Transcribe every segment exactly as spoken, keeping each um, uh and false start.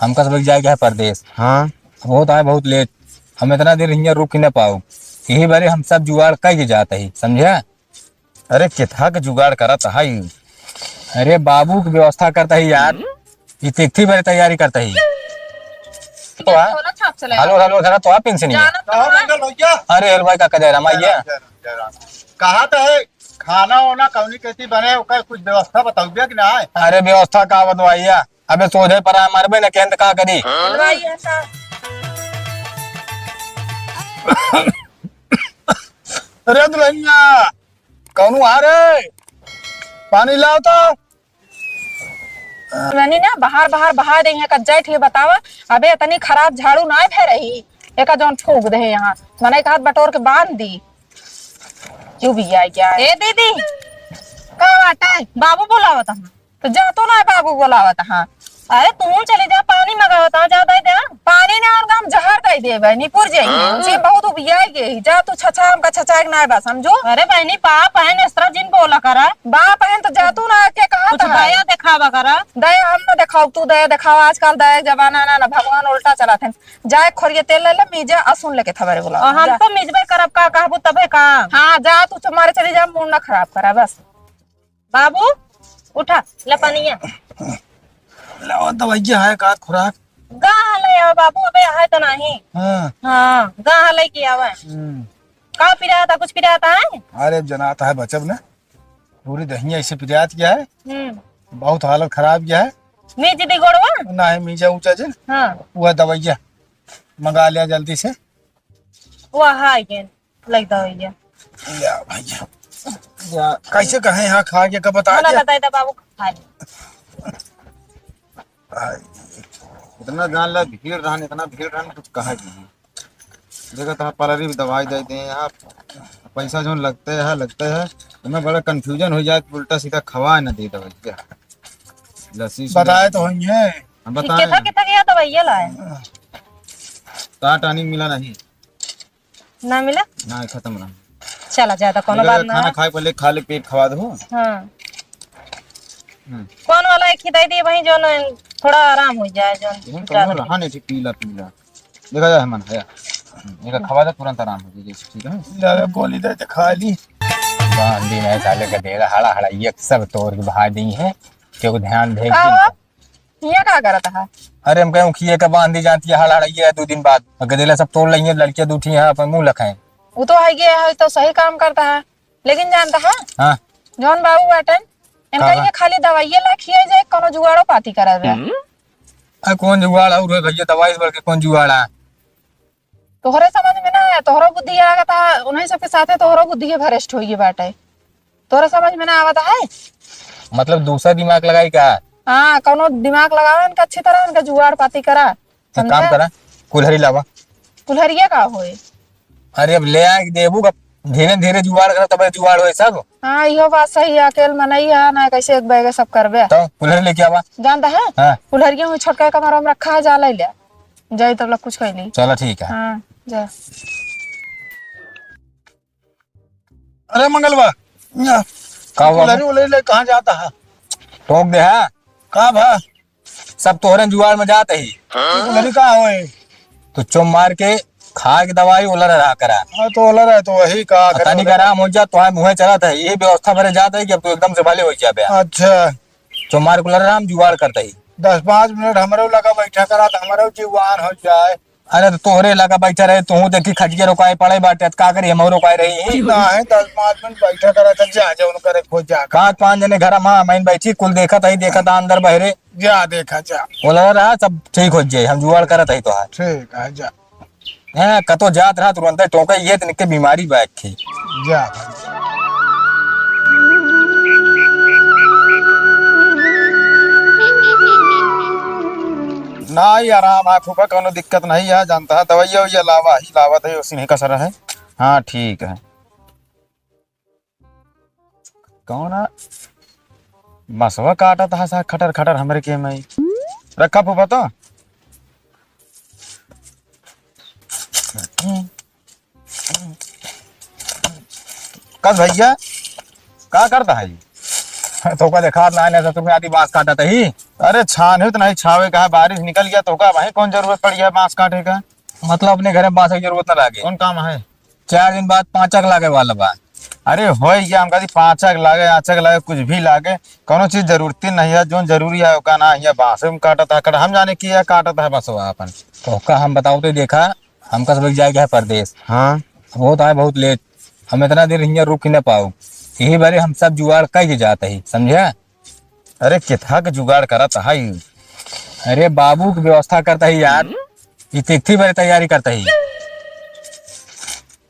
हमका सब जाए के है परदेस। हाँ। अब होत है बहुत लेट, हम इतना देर हियाँ रुक ही ना पाउब। यही बारे हम सब जुगाड़ कइ के जात ही, समझा? अरे केथा के जुगाड़ करत है? अरे बाबू की व्यवस्था करत ही यार, ई तिथि बारे तैयारी करत ही। तो आ, हेलो हेलो, घर तो आ पेंशन ही है। जाना तो है। मंगल भैया। अरे हेलो भाई, का कह रहा, माइया? जय राम, जय राम। कहा तो है, खाना वाना कौनी कैसी बने, ओकर कुछ व्यवस्था बताउबे कि ना? अरे व्यवस्था का बतवाइया, अबे सोझे पर आ मरबे न केंद का करी। हलवाई है साहब। अरे दुल्हनिया, कौनो आ रे, पानी लाओ तो। दुल्हनी ना बाहर बाहर बहा दे, यहाँ कज्जा ठीक बतावा। अबे इतनी खराब झाड़ू ना भे रही, एका जौन फूंक दे यहाँ, मने एक हाथ बटोर के बांध दी। क्यों भी आ गया? ए दीदी, का बात है? बाबू बुलावत हैं। तो जा तो ना, बाबू बुलावत हैं। अरे तू चली जा, पानी मंगावत हैं, जा दे दे। पानी ना और हम जहर दे देबे, निपुर जाई। हाँ? उनसे बहुत उबियाई गई। जा तू छछा, हमका छछा के ना बा, समझो। अरे बहनी, बाप है, इस तरह जिन बोला करा। बाप है तो जा तू ना, के कहा कुछ था? दया दिखावा करा। दया हम ना दिखाओ, तू दया दिखावा। आजकल दया के जमाना ना, ना भगवान उल्टा चलत हैं। जाए खोरिया तेल ले ले, मीजा आ सुन लेके थबरे बोला। और हम जा। तो मिजबे करब, का कहबू तबे का। हाँ, जा तू तुम्हारे चली जा, मूड ना खराब करा बस। बाबू, उठा, ले पनिया। लावा दवाइया है, का खुराक? गा हले आवा बाबू, अबे है तो नहीं। हाँ। हाँ, गा हले की आवा। हम्म। का पिराता, कुछ पिराता है? अरे जनाता है बचब ना, पूरी दहिया ऐसे पिरात गया है। हम्म। बहुत हालत खराब गया है। मीज दी गोड़वा? नहीं, मीजा ऊंचा जे। हाँ। वह दवाइया मंगा लिया जल्दी से। वह है ये, लग दवाइया। या भैया, या कैसे कहे यहाँ खा के कब बता भला दिया? बताई था बाबू, खा ले। आई, इतना जान ला भीड़ रहन, इतना भीड़ रहन, कुछ कहा नहीं। देखा तो पलरी भी दवाई दे दे यहाँ, पैसा जो लगते है, लगते है, हमें बड़ा confusion हो जाए, उल्टा सीधा खवा न दे दवाई क्या? लस्सी सुधा बताए तो होंगे। हम बताए कितना, ना। कितना गया दवाइया लाए? का tonic मिला नहीं? ना मिला? ना, खत्म रहा। चला, ज्यादा कोनो इधर बात ना खाना है। खाए पहले खाली पेट खवा दो। हाँ। हम्म। कौन वाला एक ही दे दिए भाई, जो न थोड़ा आराम हो जाए, जो इधर ज्यादा कौनो रहा नहीं थी, पीला पीला। देखा जाए मन है। हम्म, एक खवा दे, तुरंत आराम हो जाए, ठीक है? ज्यादा गोली दे दे, खा ली। बांधी नहीं साले का देगा, हड़ा हड़ा ये सब तोड़ के बहा दी है, क्यों ध्यान भेज का दी। हो? ये का करत है? अरे हम कहें उखिए का बांधी जाती है, हड़ा हड़ा ये दो दिन बाद गदेला सब तोड़ लेंगे, लड़कियां दू ठी हैं अपन मुंह लखाएं। वो तो है, ये है तो सही काम करता है, लेकिन जानता है हाँ। जौन बाबू बाटन, इनका का? ये खाली दवाइये ला खिया जाए, कोनो जुगाड़ो पाती करा जाए। हम्म। अरे कौन जुगाड़ और है भैया, दवाई से बढ़ के कौन जुगाड़ है? तोहरे समझ में ना आया, तोहरो बुद्धि लागत है, उन्हीं सबके साथे तोहरो बुद्धि भ्रष्ट होइए बाटे। तोहरे समझ में ना आवत है? मतलब दूसरा दिमाग लगाई का? हाँ, कौनो दिमाग लगावा इनका अच्छी तरह, इनका जुगाड़ पाती करा, एक काम समझा? करा, कुल्हरी लावा। कुल्हरिया का होए? अरे अब ले आए देबू का, धीरे धीरे जुगाड़ करा, तबे जुगाड़ होए सब। हाँ, इहो बात सही है, अकेल मनई है ना, कैसे एक बैगे सब करबे? तो कुल्हरी लेके आवा। जानता है? हाँ। कुल्हरिया में छोटका कमरा में रखा है, जा ले ले। जाई तब लग कुछ कैली। चलो ठीक है। हाँ, जा। अरे मंगलवा, या, का हुआ? कुल्हरी उल्हरी ले कहाँ जाता है? टोक दे है। का भा? सब तोहरे जुआर में जात ही। कुल्हरी का होए? तो चुम मार के खा के दवाई उलर रहा करा। हाँ, तो उलर है तो वही का और करे तनिक उलर। आराम हो जा, तो मुँहे चलत है। यही व्यवस्था भरे जात है कि अब तू एकदम से भले हो जाबे। अच्छा। चुम मार के उलर रहा, हम जुगाड़ करते ही। दस पाँच मिनट हमरो लगा बैठा करा, तो हमरो जीवान हो जाए। अरे तो तोहरे लगा बैठा रहे, तू देखी खटिया रोकाए पड़े बाटे, त का करी, हम रोकाए रही। नहीं, दस पाँच मिनट बैठा करा, चल जा, जा, उन करे खोज जा। पाँच पाँच जने घर में, हाँ, मैं बैठी, कुल देखत ही, देखत अंदर बहरे। जा, देखा, जा। बोला रहा, सब ठीक हो जाए, हम जुगाड़ करत ही तोहार। ठीक है, जा। हैं, कतो जात रहा, तुरंत टोके, ये तनिक के बीमारी बा एक ठे। जा। ना, ये आराम है, फूफा, कौनो दिक्कत नहीं है, जानता है, दवाइया वैया लावा ही, लावत है, उसी नहीं कसर है। हाँ, ठीक है। कौन है? मसवा काटत है सा खटर खटर हमरे के में। रखा फूफा तो। कस भैया, का करता है? तो का देखा ना, ना तो तुम्हें आदि बांस काटत ही। अरे छाने तो नहीं छावे का है, बारिश निकल गया तो का भाई कौन जरूरत पड़ी है बांस काटे का? मतलब अपने घरे बांस की जरूरत ना लागे। कौन काम है? चार दिन बाद पांचक लागे वाला बा। अरे होई गया, हम कहती पांचक लागे, आंचक लागे, कुछ भी लागे, कौनो चीज जरूरती नहीं है, जोन जरूरी है ओका ना, ये बांस में काटत है, कट-, हम जाने कि ये काटत है बस वो अपन। तो का हम बताओ तो देखा, हमका सब जाए के है परदेस। हाँ। होत है बहुत लेट, हम इतना देर हियाँ रुक ही ना पाऊ, यही बारे हम सब जुगाड़ कई के जात ही, समझे? अरे केथा के जुगाड़ करत है? अरे बाबू की व्यवस्था करता ही यार, ई तिथि भरे तैयारी करता ही।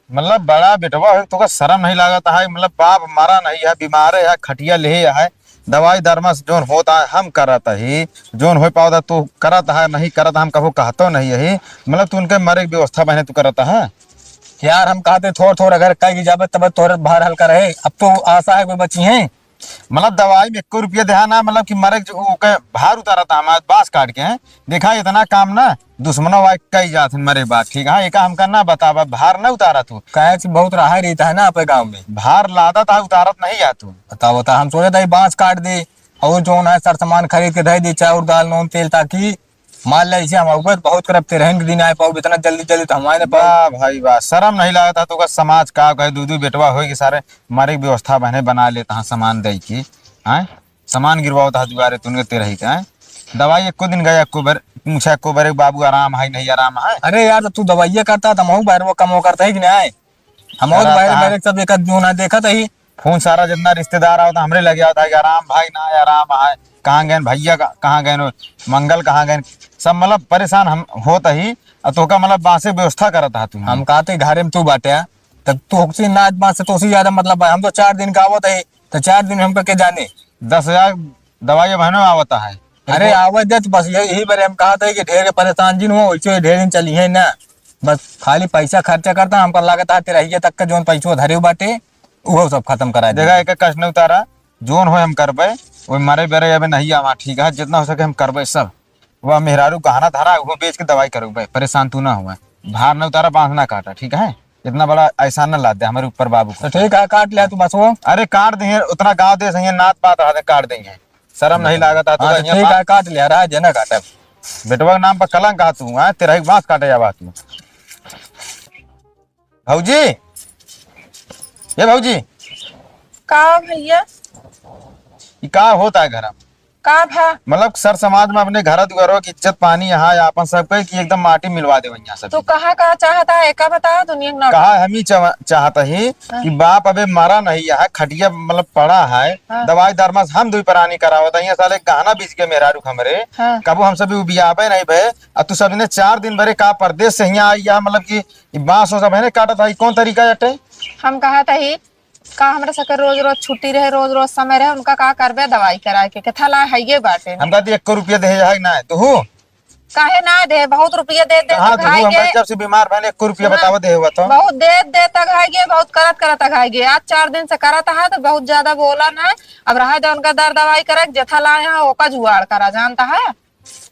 मतलब बड़ा बेटवा है, तोका शर्म नहीं लागत है? मतलब बाप मरा नहीं है, बीमारे है, खटिया ले है, दवाई दरमस जोन होता है हम करत ही, जोन हो पावता तू करत है, नहीं करत हम कभू कहतो नहीं है। मतलब तू उनके मरे की व्यवस्था बहने तू करत है? यार हम कहते थोड़ थोड़ अगर कह के जाबे तब तोहरे भार हल्का रहे। अब तो आशा है कोई बची है। मतलब दवाई में एको रुपया देहा ना, मतलब कि मरे के जो ओके भार उतारा था हमारे बांस काट के, हैं? देखा इतना काम ना दुश्मनों वाई कई जात हैं मरे के बाद, ठीक है? एका हमका ना बतावा, भार ना उतारा तू। काहे कि बहुत रहा रहता है ना आपके गाँव में। भार लादा था, उतारत नहीं आ तू। बताओ, बता, हम सोचे था ये बांस काट दे और जो ना सर सामान खरीद के धर दे, चाउर, दाल, नून, तेल, ताकि मान ले इसे हम ऊपर बहुत करब ते रहन के दिन आए पाओ, इतना जल्दी जल्दी तो हम आए ना पाओ। वाह भाई वाह, शर्म नहीं लागत है तोका? समाज का कहे, दू दू बेटवा होई कि सारे मरे की व्यवस्था बहने बना लेता है सामान दे की, हैं? सामान गिरवावत है दुआरे तुनके ते रही का, हैं? दवाई एको दिन गया, एको बार पूछा, एको बार बाबू आराम है नहीं आराम है? अरे यार, तो तू दवाइया करता, तो हमहू बाहर वो कमो करता है कि नहीं? हमहू तो करता बाहर है। बाहर सब एक आध जून है, देखत ही। फोन सारा जितना रिश्तेदार आवता हमरे लगे आवता है कि आराम भाई ना है, आराम है, कहाँ गए भैया, का-, कहाँ गए मंगल, कहाँ गए, सब मतलब परेशान हम होत ही। और तोका मतलब बांसे व्यवस्था करत हा तू। हम कहते घरे में तू बाटे, तब तू होक्सी ना बांस से तोसी ज्यादा मतलब है। हम तो चार दिन का आवत है, तो चार दिन हमका के जाने। दस हजार दवाई बहनों आवता है। अरे आवे दे तो बस यही, यही बारे हम कहत है कि ढेर के परेशान जिन हो, वैसे ढेर दिन चली है ना, बस खाली पैसा खर्चा करता। हमका लागत है तेरहिया तक का जौन पैसो धरे बाटे उहो सब खत्म करा दे। देखा, एक कष्ट न उतारा, जोन होए हम करबे, ओए मरे बेरे अबे नहीं आवा, ठीक है, जितना हो सके हम करबे सब। वह मेहरारू गहना धरा, उहो बेच के दवाई करबे, परेशान तू ना हुआ, भार न उतारा, बांस ना काटा, ठीक है, इतना बड़ा एहसान न लाद दे हमारे ऊपर बाबू को। तो ठीक है, काट ले तू बस वो। अरे काट देंगे, उतना गाँव देश है, नात पात रहा दे, काट देंगे, शर्म नहीं लागत है तो हाँ, तो यहाँ ठीक है, काट ले, रहा जे ना काटे। बेटवा के नाम पर कलंक आ तू, हाँ, तेरा एक बांस काटे जावा तू। भौजी, ए भौजी, का भैया? ई का होता है घर में? का भा? मतलब सर समाज में अपने घर दुआरो की इज्जत पानी यहाँ है, आपन सब कहे कि एकदम माटी मिलवा दे यहाँ सब तू चीज। कहा का चाहता है, एका बताओ, दुनिया में ना कहा हम ही चाह-, चाहता ही हाँ। कि बाप अबे मरा नहीं है, खटिया मतलब पड़ा है, हाँ। दवाई दरमस हम दुई परानी करावत है, यहाँ साले गहना बीच के मेहरारू हमरे, हाँ। कबो हम सब उबियाबे नहीं भे, आ तू सब ने चार दिन भरे का परदेश से यहाँ आई है, मतलब कि ई बांस ओस बहने काटत है, ई कौन तरीका बाटे? हम कहत ही, का हमरा सके रोज रोज छुट्टी रहे, रोज रोज समय रहे, उनका का करबे दवाई कराए के, केथा ला है ये बाटे। हम कहती एको रुपया दे है ना, तू हूँ? काहे ना दे, बहुत रुपया दे दे कहाँ तू हूँ? हम जब से बीमार भने एको रुपया सुना, बतावा दे हुआ तो। बहुत दे दे तक है ये, बहुत करत करत तक है ये। आज चार दिन से करत है तो बहुत ज्यादा बोला ना, अब रहा दे उनका दर दवाई करे, जेथा ला यहाँ ओका जुगाड़ करा, जानता है?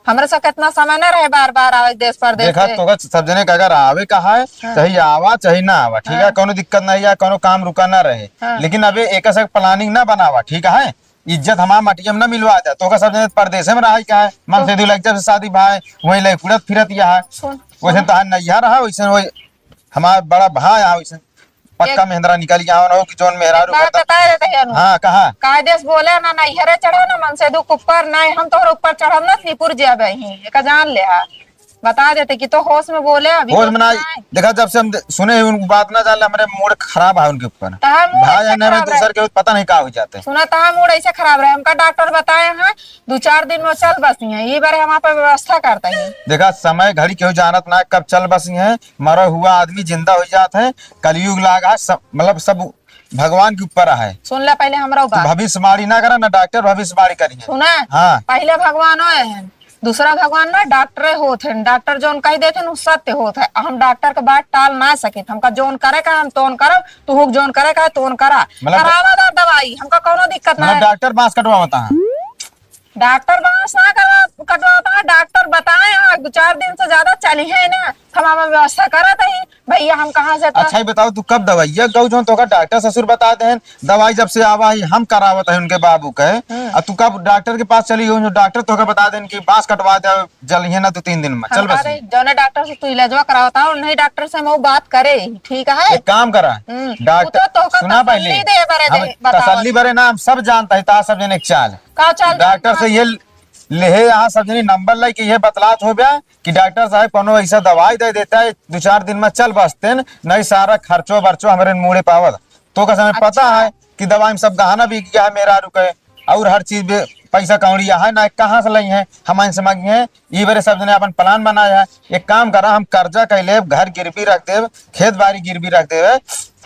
हमरा सब कितना समय ना रहे बार बार आवे देश परदेश देखा से। तो सब जने का अगर आवे का है, हाँ। चाहे आवा चाहे ना आवा, ठीक है, हाँ। कोनो दिक्कत नहीं है, कोनो काम रुका ना रहे। हाँ। लेकिन अबे एक सब प्लानिंग ना बनावा, ठीक है, इज्जत हमार मटिया में ना मिलवा दे, तो सब जने परदेश में रहा का है, मन हाँ। से दू लाख जब से शादी भाई, वही लाइक उड़त फिरत यह है। सुन, वैसे सुन। तहार नैहर रहा, वैसे वही हमार बड़ा भाई है, वैसे पक्का एक मेहंदरा निकल के आवन हो कि जौन मेहरारू बात खतम। बता देते हैं अनु। हाँ, कहा? कायदे से बोले ना, नैहरे चढ़ो ना, मन से दुख ऊपर, नहीं हम तोहरे ऊपर चढ़ब ना, निपुर जाबे ही, एका जान ले हा। बता देते कि तो होश में बोले, अभी होश तो में ना, नहीं। देखा, जब से हम दे-, सुने ही उनकी बात ना जान ले, हमारे मूड खराब है उनके ऊपर। तहार मूड भाई ऐसे है ना, खराब रहे। दूसर के पता नहीं का हो जाते। सुना, तहार मूड ऐसे खराब रहे, हमका डॉक्टर बताए हैं, दो चार दिन में चल बसी हैं, ये बारे हम आप व्यवस्था करते हैं। देखा, समय घड़ी केहू जानत ना, कब चल बसी हैं, मरा हुआ आदमी जिंदा हो जात है, कलयुग लाग है, सब, मतलब सब भगवान के ऊपर है। सुन ले पहले हमरा तू बात। भविष्यवाणी ना करा, ना डॉक्टर भविष्यवाणी करी है। सुना, हाँ। पहले भगवान होए हैं, दूसरा भगवान ना डॉक्टरे होत हैं, डॉक्टर जौन कह देत हैं, उ सत्य होत है। हम डॉक्टर के बात टाल ना सकित, हमका जौन करे का हम तौन करब, तू हुक जौन करे का तौन करा। मतलब करावा दा दवाई, हमका कौनो दिक्कत ना मतलब है। डॉक्टर बांस कटवावता है? डॉक्टर बांस ना करवा, कटवाता है, डॉक्टर बताए हैं, दो चार दिन से ज्यादा चली है ना, हम आपन व्यवस्था करत ही भैया, हम कहाँ से तो अच्छा, ही बताओ, तू कब दवाइया गऊ जौन तोका डॉक्टर ससुर बता देहन? दवाई जब से आवा ही, हम करावत है उनके बाबू के। हम्म। अब तू कब डॉक्टर के पास चली गऊ, जो डॉक्टर तोका बता देहन कि बांस कटवा दे, जलिहे ना दो तीन दिन में, चल हम बस। कह रहे, जौने डॉक्टर से तू इलाजवा करावत है, उन्हीं डॉक्टर से हम वो बात करे, ठीक है? एक काम करा, हम्म। डॉक्टर, तू तो तोका सुना तसल्ली पहले, दे बरे हम दे, बताओ। तसल्ली बरे ना, हम सब जानता है, ता सब जने के चाल। का चाल डॉक्टर जानता से है? ये लेहे यहाँ सब जनी नंबर लेके ये बतलात हो गया कि डॉक्टर साहब कोनो ऐसा दवाई दे देता है, दो चार दिन में चल बसते न, नहीं सारा खर्चो बर्चो हमरे मूड़े पावत। तो का समय पता अच्छा। है कि दवाई में सब गहना बिक गया है मेहरारू के, और हर चीज बे-, पैसा कौड़ी है ना, कहाँ से लई है, हम इनसे मांगी है। ई बेरे सब जने अपन प्लान बनाया है, एक काम करा, हम कर्जा कह लेब, घर गिरवी रख देब, खेत बाड़ी गिरवी रख देब,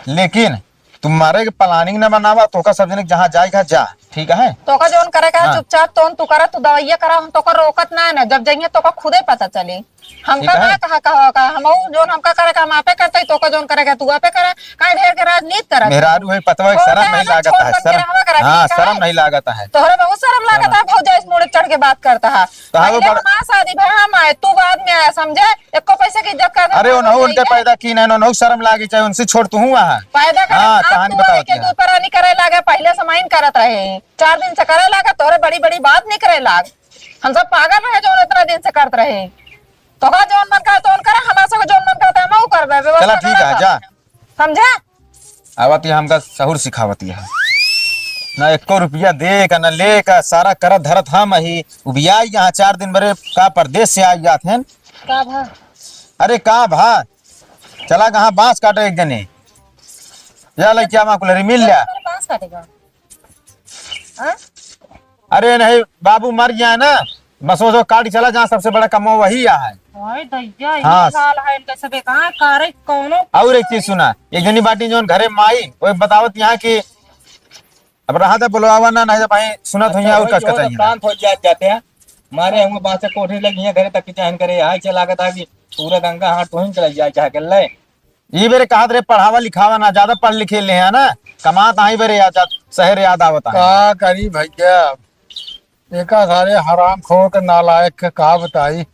लेकिन तू मरे के प्लानिंग न बनावा, तोका सब जने के जहाँ जाए के है, जा, ठीक है? तोका जौन करे के है, हाँ। चुपचाप तौन तू करा, तू दवाइया करा, हम तोका रोकत ना है ना, जब जाइए तोका खुदे पता चली। हमका ठीक है। ना कहा, कहा, कहा, हम ऊ जौन हमका करे के हम आपे करते, तोका जौन करे के तू आपे करा, काहे ढेर के राजनीति करत? मेहरारू है, पतवा है, छोड़ शर्म दे, नहीं ना, लागत छोड़ है, मत शर्म, रहवा करा, हाँ, ठीक है? शर्म नहीं लागत है। तोहरे बहुत शर्म लागत है, भौजाई से मुड़े चढ़ के बात करता है। तो हाँ, वो पहले बड़- हमार शादी भा हम आए, तू बाद में आया, समझे? एको पैसे की इज्जत कर दे, अरे, उन्हों उनके पैदा की नहीं, उन्हों शर्म लागी, चाहे उनसे छोट तू हुआ है। पैदा कर, हाँ, आप कहानी तू बताओ के क्या? दू परानी करे लागे, पहले समाइन करत रहे, चार दिन से करे लागे, तोरे बड़ी बड़ी बात नहीं करे लाग। हम सब पागल रहे जो इतना दिन से करत रहे। तोका जौन मन करे तौन करे, हमार सब जौन मन करे हम ऊ करबे, व्यवस्था चला, ठीक है, करत जा। समझा? आवत है हमका सहूर सिखावत है। ना एको रुपया दे का, ना ले का, सारा करत धरत हम ही। उबिया यहाँ चार दिन बरे का परदेस से आ जात हैं। का भा? अरे का भा? चला कहाँ बांस काटे एक जने। या लइका मा कुलरी मिल ल्या। बांस काटेगा? हाँ? अरे नहीं, बाबू मर गया है ना, बस वो जो काट चला जहाँ सबसे बड़ा कमवा वही यहाँ है। ओए दैया, हाँ। ये हाल है इनका सबे, कहाँ करे कौनो और एक चीज सुना, एक जनी बाटी जौन घरे माई, वो बतावत यहाँ कि अब रहा था बुलवावा ना, नहीं तो भाई सुनत हुई और कस कतई ना। शांत हो जात जाते हैं। मारे हम बांस के कोठरी लगी है घरे तक की चाहन करे, यहाँ से लागत है कि पूरा गंगा हाथ तो ही चला जाए चाहे कर ले। ई बेरे कहत रहे पढ़ावा लिखावा ना, ज्यादा पढ़ लिखे ले है ना, कमात आई बेरे याद, शहर याद आवत है। का करी भैया, एका सारे हरामखोर के नालायक के का बताई।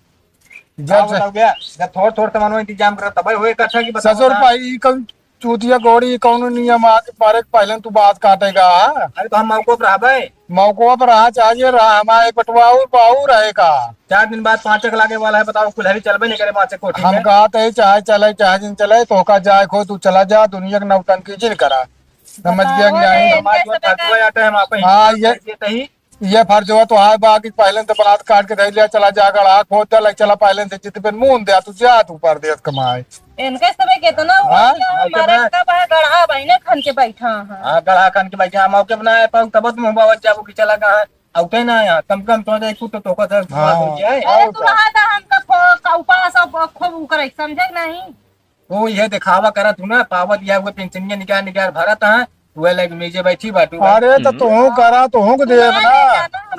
जब का से बताओ भैया, जब थोड़ थोड़ से मनो इंतजाम करत तब होए इकट्ठा की बताओ ससुर ना। पाई, ई कौन चूतिया गोड़ी, ई कौन नियम आ के मारे के पहले तू बांस काटेगा? अरे तो हम मौको पर रहबे। मौको पर रहा, चाहे रहा, हमारे बटवा और बाऊ रहेगा। चार दिन बाद पाँच एक लागे वाला है, बताओ, कुल्हरी चलबे नहीं करे पाँच एक कोठी हम में। कहा थे, चाहे चले, चाहे जिन चले, तोहका जाए खो, तू चला जा, दुनिया के नौटंकी जिन करा। समझ गया कि बताओ नहीं? रे, समाज में कैसे फतवा आटे हम आप ही हाँ, ये, ये तही। ये फर्जवा तो है बा कि पहले तो बांस काट के धर लिया, चला जा, गड़हा खोद दे, ले चला, पहले से जित पे मुंह दे, तू जा, तू परदेस कमाए। इनके सबे कितना हाँ? हुआ, हमारे का बा, गड़हा बहिने खन के बैठा है। हाँ, गड़हा खन के बैठा, हम मौके बनाए पाऊ, तब तुम बावत जाबो कि चला कहाँ है। अउते ना आया, कम से कम तो एक फुट तो तोका से हाँ। बात हो जाए। अरे और तू का? रहा था, हमका खो-, का उपास अब खूब उ करे, समझे कि नहीं? तू ये दिखावा करत हूँ ना, पावत या हुए पेंशनिया निकाल निकाल भरत है, तू लग नीचे बैठी बाटू। अरे तो हम्म। तू करा, तू को देब ना।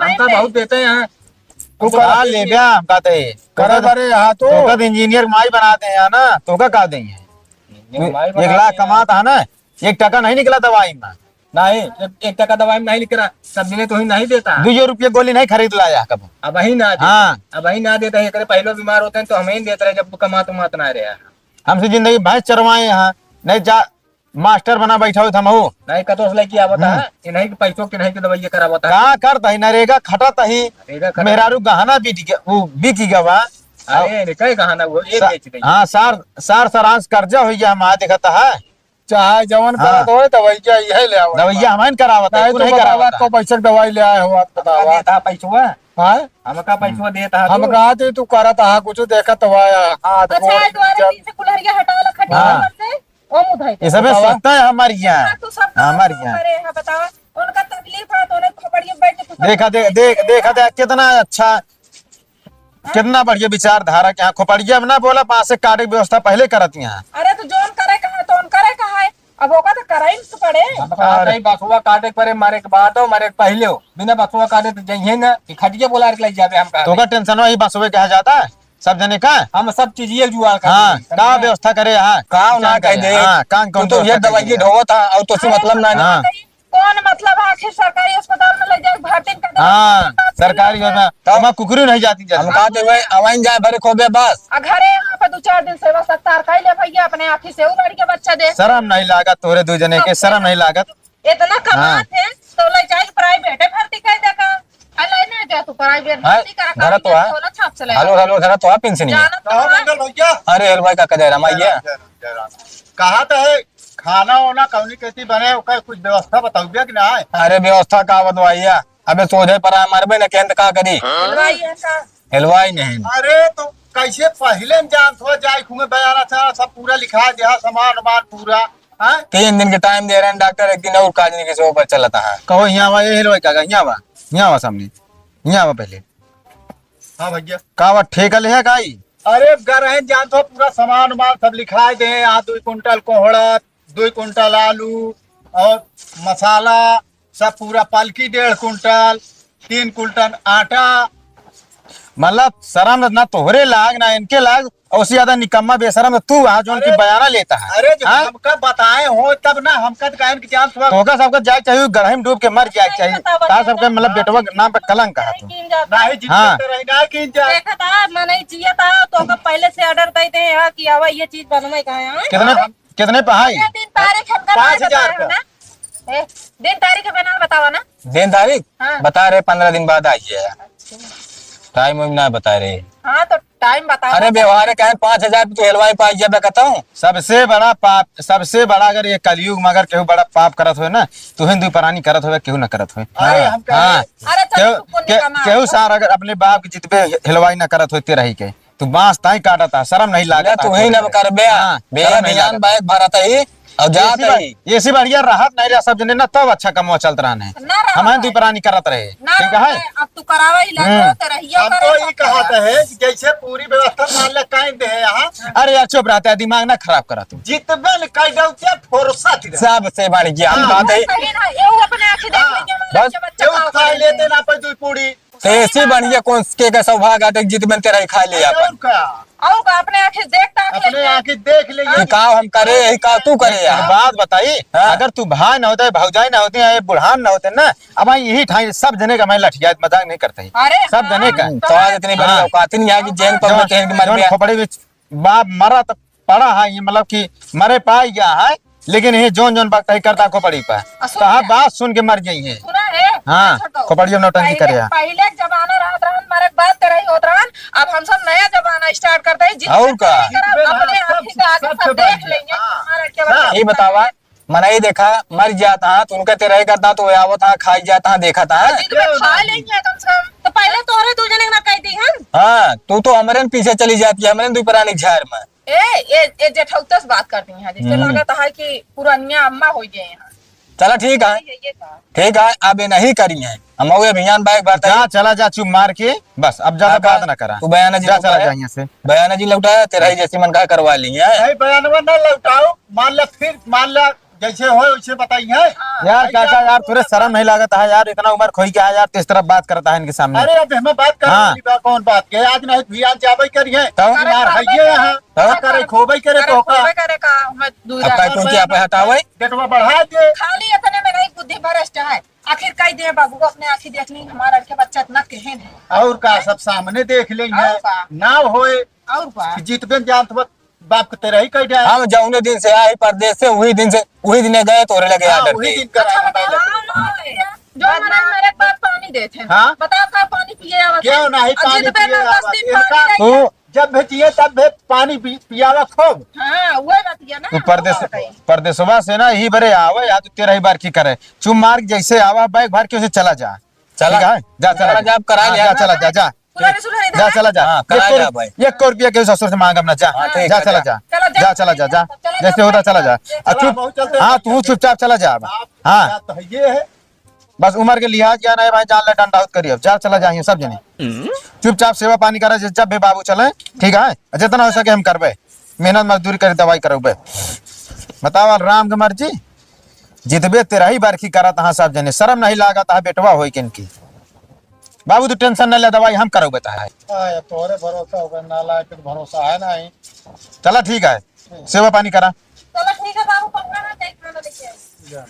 हमका बहुत देते हैं। तू हमका करा बहुत ले देते हैं। ब्या, हमका दे। करे तोका बरे यहाँ तो। तोका तो इंजीनियर माई बना दे हैं ना, तोका का देंगे? इंजीनियर माई एक बना लाख दे हैं। कमाता है ना, एक टका नहीं निकला दवाई में। नहीं, एक, एक टका दवाई में नहीं निकला, सब दिने तो ही नहीं देता। दो रुपये गोली नहीं खरीद लाया कब। अब वही ना देता। हाँ। अब वही ना देता है, एकरे पहले बीमार होते हैं तो हमें ही देता रहे जब कमात उमात ना रहे। हमसे जिंदगी भैंस चरवाए यहाँ, नहीं जा मास्टर बना बैठा हुआ था महू। नहीं कतो से लेके आवता हम्म। है, इन्हीं के पैसों के नहीं के दवाई करावता है। का करता है, नरेगा खटाता ही, नरेगा खटाता। मेहरारू गहना बिक गया, वो बिक गया बा। अरे, इनका ही गहना वो, ये सा-, बेच देंगे। हाँ, सार, सार सरांश कर्जा हो गया, हम आ देखता है। चाहे जवन हाँ। करत होए, दवाइया इहे ले आवत दवाइया बा। हमारे करावत है, नहीं तू तो नहीं बतावा, करावत है। तो पैसे के दवाई ले आए हो, आप बतावा। हमका देता पैसवा? हाँ? हमका पैसवा देता हम तू? कहा थे, तू करत हा, कुछ देखत हुआ या। हाँ, तो अच्छा, वो आज तुम्हारे जब पीछे कुल्हरिया हटावला खटिया हाँ। पर से, ओ मुधाई ये सबे बतावा। सोचता है हमारी यहाँ। हाँ, तू सब हाँ, हमारी यहाँ। करे है, बतावा। उनका तकलीफ है, तो उन्हें खोपड़िया बैठ के तू देखा, सब दे-, देख, देखा, देख, कितना अच्छा कितना बढ़िया विचारधारा के यहाँ खोपड़िया में ना बोला, बांस से काटे के व्यवस्था पहले करत यहाँ। अरे तो जौन करे कहा, तौन करे कहा है। अब ओका तो कराई तो पड़े। हम कहा अरे। नहीं, बसुआ काटे के परे, मरे के बाद हो, मरे के पहले हो। बिना बसुआ काटे तो जइहे ना, कि खटिया बोला के ले जाबे हम कहा। तो का टेंशन वही बसुए कहा जाता है, सब जने का? हम सब चीज ये जुगाड़ कर हाँ, देंगे। का व्यवस्था करे यहाँ? का ना कह दे। हाँ, का तू कौन तो ये व्यवस्था दवाई करे? ढोवत है और तो से मतलब ना। हाँ। कौन मतलब है आखिर सरकारी अस्पताल में ले जाए भर्ती कर दे? हाँ, सरकारी में। तो हमार कुकरी नहीं जाती जल्दी। हम कहते हुए अवाइन जाए भरे खोबे बस। आ घरे यहाँ पे दो चार दिन सेवा सत्कार कर ले भैया, अपने आँखी से उ लड़के बच्चा दे। शर्म नहीं लागत तोहरे दो जने के, शर्म नहीं लागत? इतना कमात है तो ले जाए प्राइवेट भर्ती कर दे का। अरे नहीं जा तू प्राइवेट हाँ, भर्ती करा, घर तो है। झोला छाप चले। हेलो, हेलो, घर तो है, पेंशन ही है। जाना तो है। मंगल भैया। अरे, हेलो भाई, का कह रहा, माइया? जय राम, जय राम। कहा तो है, खाना वाना कौनी कैसी बने, ओकर कुछ व्यवस्था बताउबे कि ना? अरे, व्यवस्था का बतवाइया? अबे सोझे पर आ, मरबे न केंद का करी? हलवाई है का? हलवाई नहीं। अरे, तो कैसे पहले न जान थो, जाए खुमे बयाना था, सब पूरा लिखा दिया, सामान वामान पूरा, हाँ? तीन दिन के टाइम दे रहे हैं डॉक्टर, एक दिन और काज नहीं किसी ऊपर चलता है। कहो, यहाँ आवा, ये हेलवाई का, यहाँ आवा, यहाँ आवा सामने, यहाँ आवा पहले। हाँ भैया। का बा, ठेका ले है काई? अरे, गरहन जान तो पूरा सामान उमान सब लिखाए दे हैं, यहाँ दुई कुंटल कोहड़ा, दुई कुंटल आलू और मसाला, सब पूरा पलकी डेढ़ कुंटल, तीन कुंटल आटा। मतलब, शर्म ना तोहरे लाग, ना इनके लाग, और उससे ज्यादा निकम्मा बेशरम तो तू आ, जो उनकी अरे, बयाना लेता है। अरे, जो हाँ? हमका बताए हो, तब ना हमका तो काहे कि जान सुबह तोहका सबका जाए चाहिए, गढ़े में डूब के मर जाए चाहिए। तार सबका, मतलब, बेटवा के नाम पे कलंक है तू। नहीं, जिंदगी हाँ। तो रही ना कि जा- देखा था, मने जिया था, तो हमका पहले से ऑर्डर दे दे हैं कि आवा, ये चीज बनवे का है, हाँ? कितने, कितने पे है? ये दिन तारीख हमका पाँच हजार बताया है ना? ए, दिन तारीख हमें ना बतावा ना। दिन तारीख? हाँ। बता रहे, पन्द्रह दिन बाद आइए। अच्छा। टाइम वाइम ना बता रहे। हाँ, तो टाइम बतावा। अरे, व्यवहार है, कहे पाँच हजार पे तू हलवाई पाई जाबे, कहता हूँ। सबसे बड़ा पाप, सबसे बड़ा अगर ये कलयुग में अगर केहू बड़ा पाप करत होए ना, तो हिंदू प्राणी करत होए, केहू ना करत होए। अरे, हाँ, हम कहे हाँ। अरे, चल, केहू, तू पुण्य के-, कमा। केहू सार अगर अपने बाप के जितबे हलवाई ना करत होए, ते रही के। तू बांस ताई काटत है, शर्म नहीं लागत है तू ही तोरे ना पे? करबे। हाँ, भैया, शर्म नहीं भैया, लागत। बाइक भरत ही और जात एसी ही। बा-, एसी बढ़िया रहत नहीं रहा, सब जने ना, तब अच्छा कमवा चलत रहने। ना रहा हमारे है। दुई प्राणी करत रहे। ना ठीक रहा है? है। अब तू करावा ही लगा, हम्म। तो रहियो हम करे तो ये सब कहत करा। है कि जैसे पूरी व्यवस्था मान ले काहे दे है यहाँ। अरे यार, चुप रहता है, दिमाग ना खराब करा तू। जितबे न कह दो, क्या फुर्सत ही रहे। सबसे बढ़िया हम हाँ। बात है। सही ना, ये वो अपने आँखें देख हाँ। लीजिए, हमारे बस। बच्चा ये का खा करे। लेते ना पर दुई पूरी। तो एसी बढ़िया कौन के का सौभाग्य आटे जित में तेरा ही खा ले अपन। और का? और का अपने आँखें देखता अपने आँखें देख ले। कि का हम करे, यही का तू करे एक यार। बात बताई, हाँ। अगर तू भाई ना होते, भौजाई ना होते, या ये बुढ़ान ना होते ना, अब भाई यही ठाई सब जने का मैं लठिया मजाक नहीं करते ही। अरे सब जने का। हाँ, तो आज इतनी बड़ी हाँ। औकात नहीं है कि जेल पर जौन, बैठे हैं कि मर जौन गया। खोपड़ी में बाप मरा तो पड़ा है, ये मतलब कि मरे पाई गया है, लेकिन ये जौन जौन वक्त है करता खोपड़ी पर। आ, सुन कहा ना। बात सुन के मर गई है। सुना है? हाँ, छोड़ दो। खोपड़िया नौटंकी पहले, करे है। पहले जमाना रहत रहन, मरे के बाद तेरा ही होत रहन। अब हम सब नया जमाना start करते हैं, जितने और का? करब, जितने अपने रहब, आँखी सब, के आगे सब सबसे देख बढ़िया। लेंगे, हाँ। हमारा क्या हाँ। बता। ये बतावा, मनई देखा, मर जाता है, तो उनका तेरा ही करता, तो आवत है, खाई जाता है, देखा था। जितने खा लेंगे कम से कम। तो पहले तोहरे दू जने ना कह दी हम। हाँ, तू तो हमरे न पीछे चली जाती है, हमरे न दुई प्राणी झार में। ए, ए, ए जेठौतस बात करती हैं, जैसे हम्म। लगत है कि पुरनिया अम्मा हो गए हैं। चला ठीक है, ये, ये का? ठीक है, अब ये नहीं करी है, हम वो अभियान बाइक बात जा, है। चला जा, चुप मार के, बस, अब ज्यादा काका, बात ना करा। तू बयाना जी जा, लौटा चला है। जा यहाँ से। बयाना जी लौटा है, तेरा ही जैसी मन का करवा ली है। नहीं, बयानवा ना लौटाओ, मान ला फिर, मान ला जैसे होए वैसे बताई है। यार भाई, काका, क्या यार, तोरे शर्म नहीं लागत है यार, इतना उम्र खोई गया है यार, तो इस तरह बात करता है इनके सामने। अरे, अब हमें बात कर हाँ। रही बा, कौन बात के? आज नहीं भियान जाबे करी है। तब? बीमार है ये यहाँ। तब? करे खोबे करे करे तो का? खोबे करे का? हमें दूर अब काहे रहा। कौन के आप हटावे? डेटवा बढ़ा दे। खाली इतने में नहीं, बुद्धि भ्रष्ट है। आखिर कई दे बाबू, अपने आँखी देख ली, हमारा लड़के बच्चा इतना केहन है। और का, सब सामने देख लेंगे। और का? ना होए। और का? कि जितबे जान तो बाप के तेरा ही कह जाए। हम जौने दिन से आए परदेस से, वही दिन से, वही दिने गए तोरे लगे हाँ, आर्डर वही दे। दिन करा अच्छा, है बताओ, पहले। हाँ, जो हमारे, हमारे पास पानी देते हैं। हाँ? बताओ, का पानी पिए आवत क्यों है? नहीं और पानी जितने पिए में आवत? दस दिन इनका पानी तू जब भी चाहिए, तब भी पानी पी-, पियावा खूब। हाँ, वही बात है ना। तू परदेस-, और कहीं। परदेसवा से ना, यही बरे आवे, या तो तेरा ही बार की करे। चुप मार के जैसे आवा, बैग भर के उसे चला जा। चला। ठीक है? जा, चला चला जा। जा, अब करा हाँ, लिया जा, ना। चला जा, जा। सुना रे, सुना रे, जा, इधर आ। चला जा। हाँ, एक करा को जा रुप-, भाई। एक को रुपया के ससुर से मांगब ना, जा। हाँ, ठीक जा, है, चला चला जा। जा। चला जा, चला जा, जा। चला जा, जैसे होता, चला जा। चला जा। अब चुप, हाँ, तू चुपचाप चला जा अब। हाँ। बात तो है, ये है। बस उम्र के लिहाज किया ना है भाई, जान ले डंडा होत करी अब। जा, चला जा, ये सब जने। चुपचाप सेवा पानी करा, जब भी बाबू चले, ठीक है? जितना हो सके हम करबे। मेहनत मजदूरी करे, दवाई करबे। बताओ, राम के मर्जी। जितबे तेरही बरखी करत हाँ सब जने, शर्म नहीं लागत हाँ बेटवा होई के इनकी। बाबू, तू tension न ले, दवाई हम करउबे तहार। हाँ, यार, तोहरे भरोसा होगा, नालायक पे भरोसा है नहीं। चला ठीक है, सेवा पानी करा। चला ठीक है बाबू, पकड़ा ना, जाए खाना लेके आओ। जा।